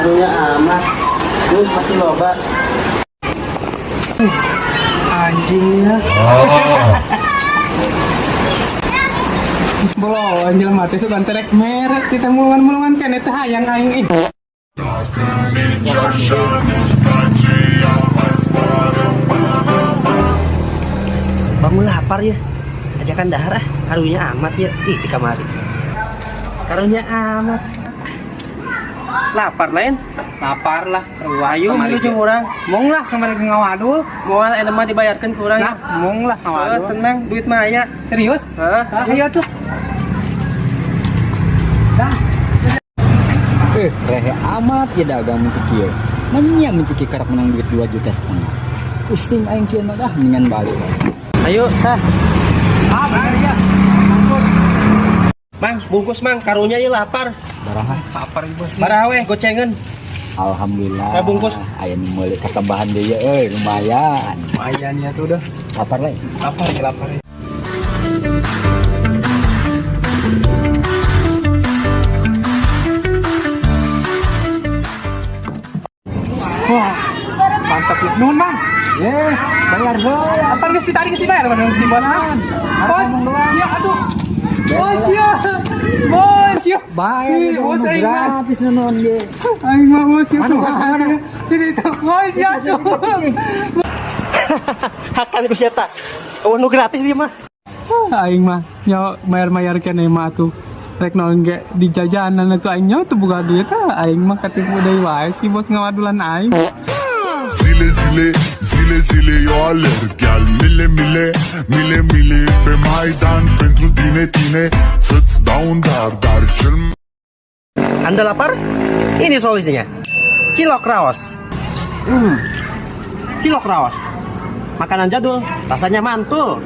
Karunya amat. Lu masih loba. Anjingnya. Bolo, anjing mati sugan terek merek kita mulungan-mulungan kan itu hayang aing ih. Bangun lapar ya. Ajakan dahar ah. Karunya amat ya. Ih, di kamari. Karunya amat. Lapar lain. Lapar lah, ruah. Ayo Kamari milu jeung ge. urang. Mong lah kemarin ke ngawadul. Moal eta mah dibayarkeun ku urang. Nah, mong lah Oh, ngawadul. tenang, duit mah aya. Serius? Hah? Ah, iya tuh. Dah. Rehe amat ya dagang mencik kieu. Menya mencik karep menang duit 2,5 juta. Pusing aing kieu mah, ah, mendingan balik. Ayo, tah. Ah, bener ya. Mang, bungkus, Mang, karunya ieu lapar. Baraha? Lapar ieu bos. Baraha weh, gocengan. Alhamdulillah. Nah, bungkus. Aya nu meuli katambahan deui euy, lumayan. Lumayan ya tuh udah. Lapar lain. Lapar ya, lapar ya. Wah, mantap ya. Nuhun, Mang. Eh, bayar heula. Apa geus ditarik geus dibayar mana si bos? Ah? Bos, ngomong doang. ya aduh. Bos ya. Bos ya. Bayar Ih, itu bos nu aing mah. gratis naon ge. Aing mah bos ya. Mana, bos? Mana? Jadi itu bos ya tuh. Hakan ku sia. Oh, nu gratis dia mah. Aing mah nyawa bayar-bayar keneh mah tuh. Rek naon ge di jajanan itu aing nyawa tuh buka duit ah. Aing mah katipu deui wae si bos ngawadulan aing. Zile, zile, zile, zile eu alerg. Iar mile, mile, mile, mile pe Maidan pentru tine, tine să-ți dau un dar, dar cel Anda lapar? Ini solusinya. Cilok Raos. Cilok Raos. Makanan jadul, rasanya mantul.